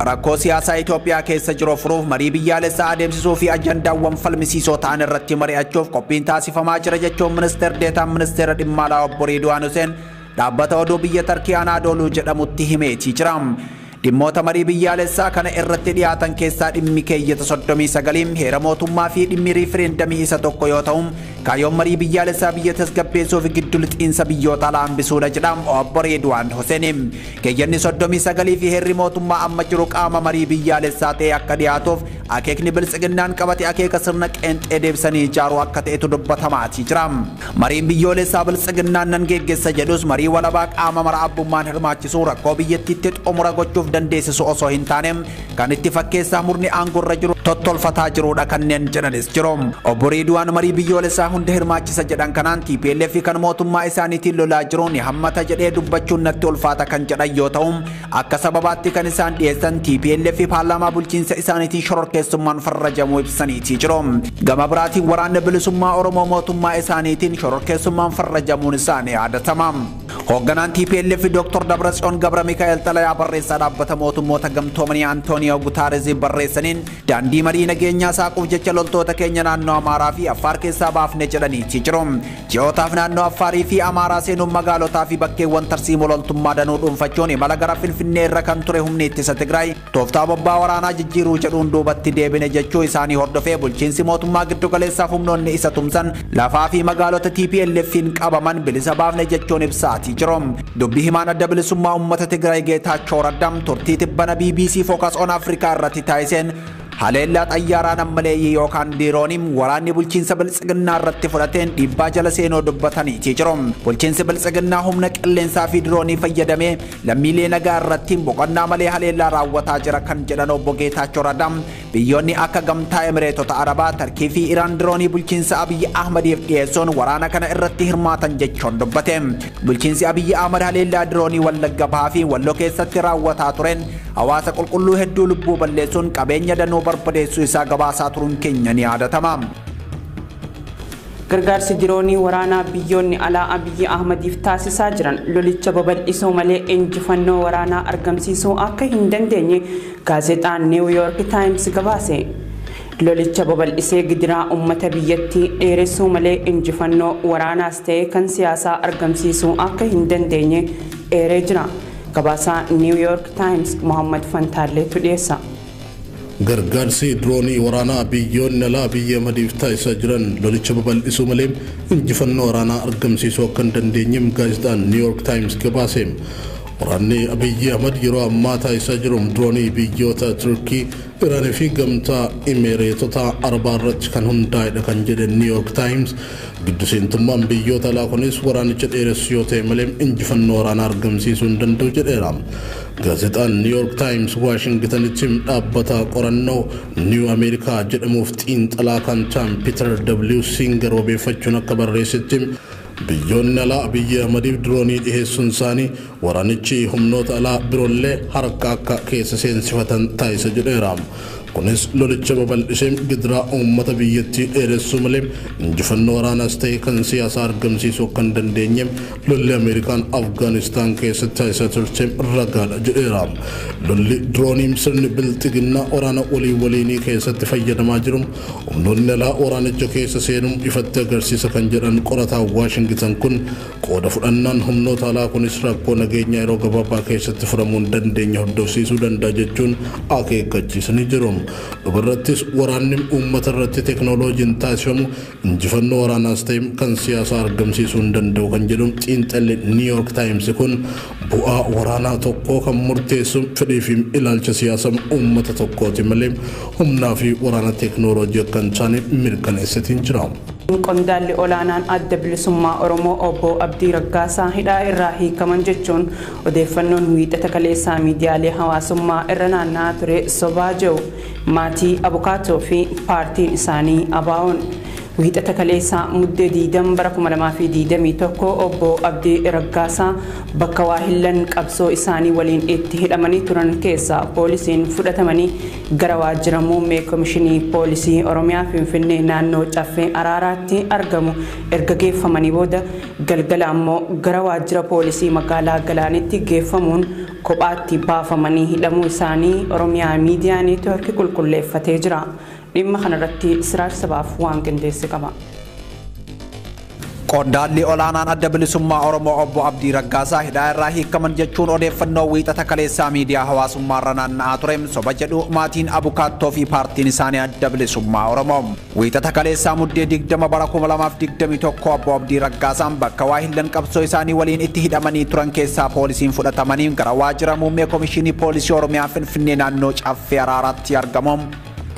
Rakkoo siyaasaa Itoophiyaa keessa jiru furuuf marii biyyaalessaa adeemsisuu fi ajandaawwan falmisiisoo ta'an irratti mari'achuuf qophiin taasifamaa jira jechuun ministeer deetaan ministeera dhimma alaa obbo Riidwaan Huseen dhaabbata oduu biyya Tarkii Anaadooluu jedhamutti himeetii jira. Dhimmoota marii biyyaalessaa kana irratti dhiyaatan keessaa dhimmi keeyyata 39 heera mootummaa fi dhimmi riifireendamii isa tokko yoo ta'u, kaayyoon marii biyyaalessaa biyya tasgabbeessuu fi giddu lixiinsa biyyoota alaa hambisuudha jedha obbo Reedwaan Hussein. Keeyyanni 39 fi heerri mootummaa amma jiru qaama marii biyyaalessaa ta'e akka dhiyaatuuf akeekni biltsiginnaan qabate akeeka sirna qeenxee deebisanii ijaaruu akka ta'etu dubbatamaatii jira. Mariin biyyoolessaa biltsiginnaan nan geggeessa jedhus marii walabaa qaama mara abbummaan hirmaachisuu rakkoo biyyattiitti xumura gochuuf dandeessisu osoo hin taane kan itti fakkeessaa murni aangorra jiru tottolfataa jirudha kanneen jedhanis jiru. Obbo Reedwaan marii biyyoolessaa hunda hirmaachisa jedhan kanaan TPLF kan mootummaa isaaniitiin lolaa jiru ni hammata jedhee dubbachuun natti ulfaata kan jedhan yoo ta'u, akka sababaatti kan isaan dhiyeessan TPLF paarlaamaa bulchiinsa isaaniitiin shororkeessummaan farrajamuu ibsaniitii jiru. Gama biraatiin waraanni bilisummaa Oromoo mootummaa isaaniitiin shororkeessummaan farrajamuun isaanii yaadatama. Hoogganaan TPLF Dr. Dabratsiyoon Gabra Mikaa'el xalayaa barreessaa dhaabbata mootummoota gamtoomanii Antooniyoo Gutaareez barreessaniin daandii marii nageenyaa saaquuf jecha loltoota keenya naannoo Amaaraa fi Affaar keessaa baafne jedhaniitii jiru. Ji'ootaaf naannoo Affaarii fi Amaaraa seenuun magaalotaa fi bakkeewwan tarsiimoo loltummaa danuu dhuunfachuun imala gara Finfinnee irra kan ture humni ittisa Tigraay tooftaa bobbaa waraanaa jijjiiruu jedhuun duubatti deebine jechuu isaanii hordofee bulchiinsi mootummaa giddugaleessaaf humnoonni isa tumsan lafaa fi magaalota TPLF'n qabaman bilisa baafne jechuun ibsaatii jiru. Dubbii himaan adda bilisummaa uummata Tigraay Geetaachoo Raddaa turtii tibbana BBC Focus on Africa irratti taasiseen haleellaa xayyaaraa nammaleeyyii yookaan dirooniin waraanni bulchiinsa biltsiginnaa irratti fudhateen dhiibbaa jala seenoo dubbataniitii jiru. Bulchiinsi biltsiginnaa humna qilleensaa fi diroonii fayyadamee lammiilee nagaa irratti boqonnaa malee haleellaa raawwataa jira kan jedhan obbo Geetaachoo Raddaa biyyoonni akka gamtaa Emireetota Arabaa, Tarkii fi Iraan diroonii bulchiinsa Abiyyi Ahmadiif dhiyeessuun waraana kana irratti hirmaatan jechuun dubbate. Bulchiinsi Abiyyi Ahmad haleellaa diroonii Wallagga Bahaa fi Walloo keessatti raawwataa tureen hawaasa qulqulluu hedduu lubbuu balleessuun qabeenya danuu barbadeessuu isaa gabaasaa turuun keenya ni yaadatama. Gargaarsi diroonii waraanaa biyyoonni alaa Abiyyi Ahmadiif taasisaa jiran lolicha babal'isuu malee injifannoo waraanaa argamsiisuu akka hin dandeenye gaazexaan New York Times gabaase. Lolicha babal'isee gidiraa uummata biyyattii dheeressuu malee injifannoo waraanaas ta'e kan siyaasaa argamsiisuu akka hin dandeenye eeree jira. Gabaasaa New York Times Muhammad Fantaalleetu dhiyeessa. Gargaarsi diroonii waraanaa biyyoonni alaa Abiyyi Ahmadiif taasisaa jiran lolicha babal'isuu malee injifannoo waraanaa argamsiisuu akka hin dandeenye gaazexaan New York Times gabaase. Waraanni Abiyyi Ahmad yeroo ammaa taasisaa jiru diroonii biyyoota Turkii, Iraanii fi gamtaa Imireetota Arabaa irratti kan hundaa'edha kan jedhe New York Times giddu seentummaan biyyoota alaa kunis waraanicha dheeressu yoo ta'e malee injifannoo waraanaa argamsiisuu hin danda'u jedheera. Gaazexaan New York Times Waashingtanitti dhaabbata qorannoo New America jedhamuuf xiinxalaa kan ta'an Peter W. Singer wabeeffachuun akka barreessetti biyyoonni alaa Abiyyi Ahmadiif diroonii dhiheessuun isaanii waraanichi humnoota alaa biroollee harka akka keessa seensifatan taasisa jedheera. Kunis lolicha babal'isee gidiraa uummata biyyattii dheeressuu malee injifannoo waraanaas ta'e kan siyaasaa argamsiisuu akka hin dandeenye lolli Ameerikaan Afgaanistaan keessatti taasisaa turte ragaadha jedheera. Lolli dirooniin sirni bilxiginnaa waraana walii waliinii keessatti fayyadamaa jiru humnoonni alaa waraanicha keessa seenuun ifatti agarsiisa kan jedhan qorataa Waashingitan kun qooda fudhannaan humnoota alaa kunis rakkoo nageenyaa yeroo gabaabaa keessatti furamuu hin dandeenye hordofsiisuu danda'a jechuun akeekkachiisanii jiru. Dhumarrattis waraanni uummata irratti teeknooloojiin taasifamu injifannoo waraanaas ta'e kan siyaasaa argamsiisuu hin danda'u kan jedhu xiinxalli New York Times kun bu'aa waraanaa tokkoo kan murteessu fedhii fi ilaalcha siyaasaa uummata tokkooti malee humnaa fi waraana teeknooloojii akka hin taane mirkaneessatiin jira. Qondaalli olaanaan adda bilisummaa Oromoo obbo Abdii Raggaasaa hidhaa irraa hiikaman jechuun odeeffannoon wiixata kaleessaa miidiyaalee hawaasummaa irra naanna'aa ture sobaa jiru maatii abukaatoo fi paartiin isaanii ABO'n. Wiixata kaleessaa muddee 20 bara 2021 obbo Abdii Raggaasaa bakka waahillan qabsoo isaanii waliin itti hidhamanii turan keessaa poolisiin fudhatamanii gara waajjira muummee komishinii poolisii Oromiyaa Finfinnee naannoo Caffee Araaraatti argamu erga geeffamanii booda galgala ammoo gara waajjira poolisii magaalaa Galaanitti geeffamuun Kophaatti baafamanii hidhamuu isaanii Oromiyaa Miidiyaa Neetwoorkii qulqulleeffatee jira. Dhimma kanarratti Siraaj Sabaaf waan qindeesse qaba. Qondaalli olaanaan Adda Bilisummaa Oromoo Obbo Abdii Raggaasaa hidhaa irraa hiikaman jechuun odeeffannoo wiixata kaleessaa miidiyaa hawaasummaa irra naanna'aa ture soba jedhu maatiin abukaattoo fi paartiin isaanii Adda Bilisummaa Oromoo. Wiixata kaleessaa Muddee 20 bara 2021 Obbo Abdii Raggaasaan bakka waa hillan qabsoo isaanii waliin itti hidhamanii turan keessaa poolisiin fudhatamanii gara waajjira muummee Komishinii Poolisii Oromiyaa Finfinnee naannoo Caffee Araaraatti argamu.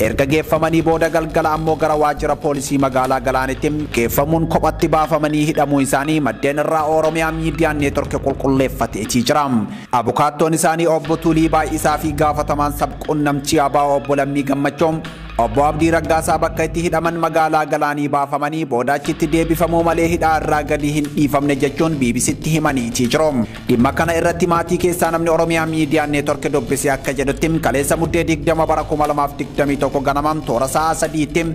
Erga geeffamanii booda galgala ammoo gara waajjira poolisii magaalaa Galaanitti geeffamuun kophatti baafamanii hidhamuu isaanii maddeen irraa Oromiyaa Miidiyaan Neetworkii qulqulleeffateetii jira. Abukaattoon isaanii Obbo Tulii Baay'isaa fi gaafatamaan sabquunnamtii ABO Obbo Lammii Gammachoo Obbo Abdii Raggaasaa bakka itti hidhaman magaalaa Galaanii baafamanii booda achitti deebifamuu malee hidhaa irraa gadi hin dhiifamne jechuun BBCtti himaniitii jiru. Dhimma kana irratti maatii keessaa namni Oromiyaa Miidiyaan Neetworkii dubbise akka jedhutti kaleessa Muddee 20 bara 2021 ganamaan toora sa'a 3tti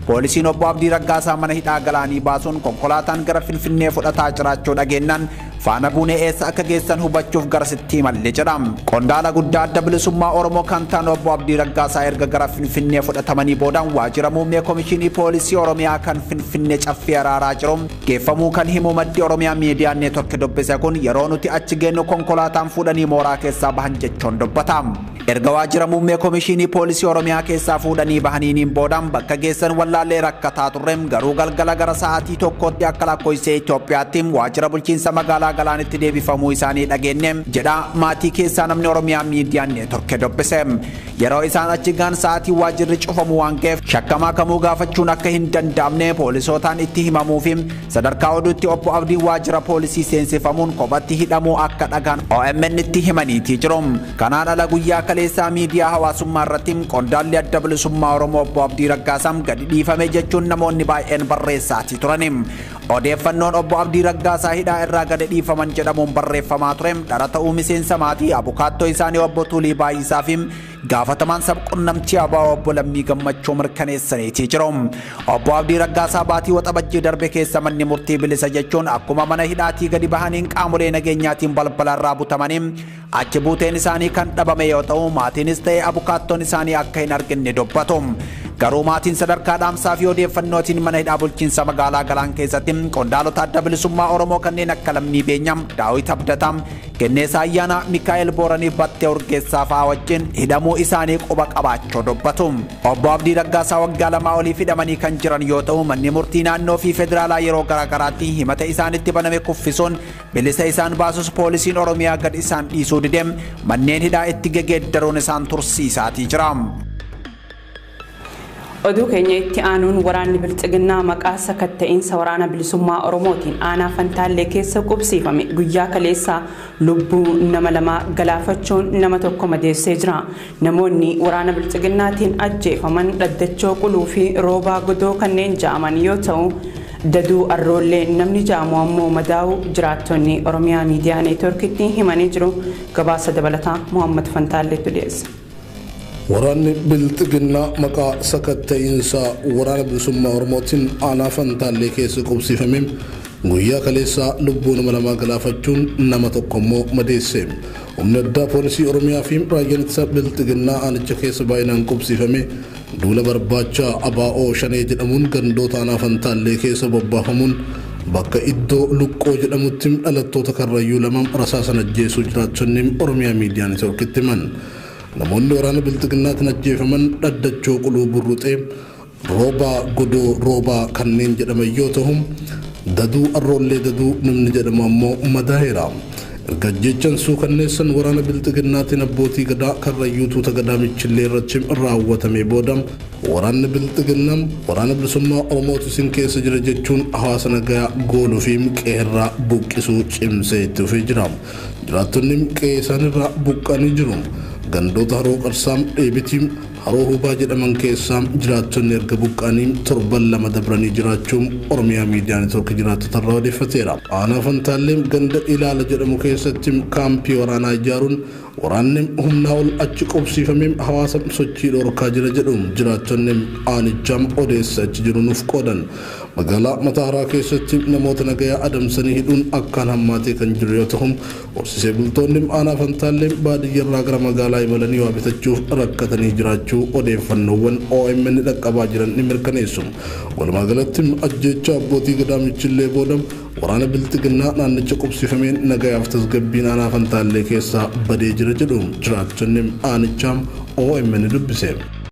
poolisiin Obbo Abdii Raggaasaa mana hidhaa Galaanii baasuun konkolaataan gara Finfinnee fudhataa jiraachuu dhageenyaan faana buunee eessa akka geessan hubachuuf garasitti imalle jedha. Qondaala guddaa Adda Bilisummaa Oromoo kan ta'an Obbo Abdii Raggaasaa erga gara Finfinnee fudhatamanii boodaan waajjira muummee Komishinii Poolisii Oromiyaa kan Finfinnee Caffee Araaraa jiru geeffamuu kan himu maddi Oromiyaa Miidiyaan Neetworkii dubbise kun yeroo nuti achi geenyu konkolaataan fuudhanii mooraa keessaa bahan jechuun dubbata. Erga waajjira muummee Komishinii Poolisii Oromiyaa keessaa fuudhanii bahaniiniin boodaan bakka geessan wallaallee rakkataa turre garuu galgala gara sa'aatii 1tti akka lakkoofsa Itoophiyaatti waajjira bulchiinsa magaalaa Galaanitti deebifamuu isaanii dhageenye jedha maatii keessaa namni Oromiyaa Miidiyaan Neetworkii dubbise. Yeroo isaan achi gaan sa'aatii waajjirri cufamu waan ga'eef shakkamaa kamuu gaafachuun akka hin danda'amne poolisootaan itti himamuu fi sadarkaa oduutti Obbo Abdiin waajjira poolisii seensifamuun kophatti hidhamuu akka dhagaan OMN itti himaniitii jiru. Kanaan ala guyyaa kaleessaa miidiyaa hawaasummaa irratti qondaalli Adda Bilisummaa Oromoo Obbo Abdii Raggaasaa gadi dhiifame jechuun namoonni baay'een barreessaatii turani. Odeeffannoon Obbo Abdii Raggaasaa hidhaa irraa gadi dhiifaman jedhamuun barreeffamaa ture dhara ta'uu miseensa maatii abukaattoo isaanii Obbo Tulii Baay'isaa fi gaafatamaan sabquunnamtii ABO Obbo Lammii Gammachuu mirkaneessaniitii jiru. Obbo Abdii Raggaasaa baatii Waxabajjii darbe keessa manni murtii bilisa jechuun akkuma mana hidhaatii gadi bahaniin qaamolee nageenyaatiin balbala irraa butamanii achi buuteen isaanii kan dhabame yoo ta'u maatiinis ta'e abukaattoon isaanii akka hin arginne dubbatu. Garuu maatiin sadarkaa dhaamsaa fi odeeffannootiin mana hidhaa bulchiinsa magaalaa Galaan keessatti qondaalota Adda Bilisummaa Oromoo kanneen akka Lammii Beenyam, Daawit Abdataa, Kenneesaa Ayyaanaa, Mikaa'el Booranii, Battee Urgeessaa fa'aa wajjin hidhamuu isaanii quba qabaachuu dubbatu. Obbo Abdii Raggaasaa waggaa 2 oliif hidhamanii kan jiran yoo ta'u manni murtii naannoo fi federaalaa yeroo garaagaraatti himata isaanitti baname kuffisuun bilisa isaan baasus poolisiin Oromiyaa gad isaan dhiisuu didee manneen hidhaa itti gegeeddaruun isaan tursiisaatii jira. Oduu keenya itti aanuun waraanni Bilxiginnaa maqaa sakatta'insa waraana bilisummaa Oromootiin aanaa Fantaallee keessa qubsiifame guyyaa kaleessaa lubbuu nama 2 galaafachuun nama 1 madeessee jira. Namoonni waraana Bilxiginnaatiin ajjeefaman Dhaddachoo Quluu fi Roobaa Godoo kanneen ja'aman yoo ta'u Daduu Arroollee namni ja'amu ammoo madaa'u jiraattonni Oromiyaa Miidiyaa Neetworkiitti himanii jiru. Gabaasa dabalataa Muhammad Fantaalleetu dhiyeessa. Waraanni Bilxiginnaa maqaa sakatta'insa waraana bilisummaa Oromootiin aanaa Fantaallee keessa qubsiifame guyyaa kaleessaa lubbuu nama 2 galaafachuun nama 1 immoo madeesse. Humni addaa poolisii Oromiyaa fi raayyaan ittisa Bilxiginnaa aanicha keessa baay'inaan qubsiifame duula barbaacha ABO Shanee jedhamuun gandoota aanaa Fantaallee keessa bobbaafamuun bakka iddoo Luqqoo jedhamutti dhalattoota Karrayyuu 2 rasaasan ajjeesuu jiraattonni Oromiyaa Miidiyaa Neetworkiitti himan. Namoonni waraana Bilxiginnaatiin ajjeefaman Dhaddachoo Quluu Burruxee, Roobaa Godoo Roobaa kanneen jedhaman yoo ta'u Daduu Arroollee Daduu namni jedhamu ammoo madaa'eera. Erga ajjeechaan suukanneessan waraana Bilxiginnaatiin abbootii gadaa Karrayyuu tuuta gadaa Michillee irratti raawwatame booda waraanni Bilxiginnaa waraana bilisummaa Oromootu isin keessa jira jechuun hawaasa nagaa gooluu fi qeerraa buqqisuu cimsee itti fufee jira. Jiraattonni qe'ee isaanirraa buqqanii jiru. Gandoota Haroo Qarsaam, Dheebitii, Haroo Hubaa jedhaman keessaa jiraattonni erga buqqanii torban 2 dabranii jiraachuun Oromiyaa Miidiyaa Neetworkii jiraattota irraa odeeffateera. Aanaa Fantaallee ganda Ilaala jedhamu keessatti kaampii waraanaa ijaaruun waraanni humnaa ol achi qubsiifamee hawaasa sochii dhorkaa jira jedhu jiraattonni aanichaa odeessa achi jiru nuuf qoodan. Magaalaa Mataaraa keessatti namoota nagayaa adamsanii hidhuun akkaan hammaatee kan jiru yoo ta'u, horsiisee bultoonni aanaa Fantaallee baadiyyaarraa gara magaalaa imalanii waa bitachuuf rakkatanii jiraachuu odeeffannoowwan OMN dhaqqabaa jiran ni mirkaneessu. Walumaa galatti ajjeechaa abbootii gadaa Michillee booda waraana bilxiginnaa naannicha qubsifameen nagayaaf tasgabbiin aanaa Fantaallee keessaa badee jira jedhu jiraattonni aanichaa OMN dubbise.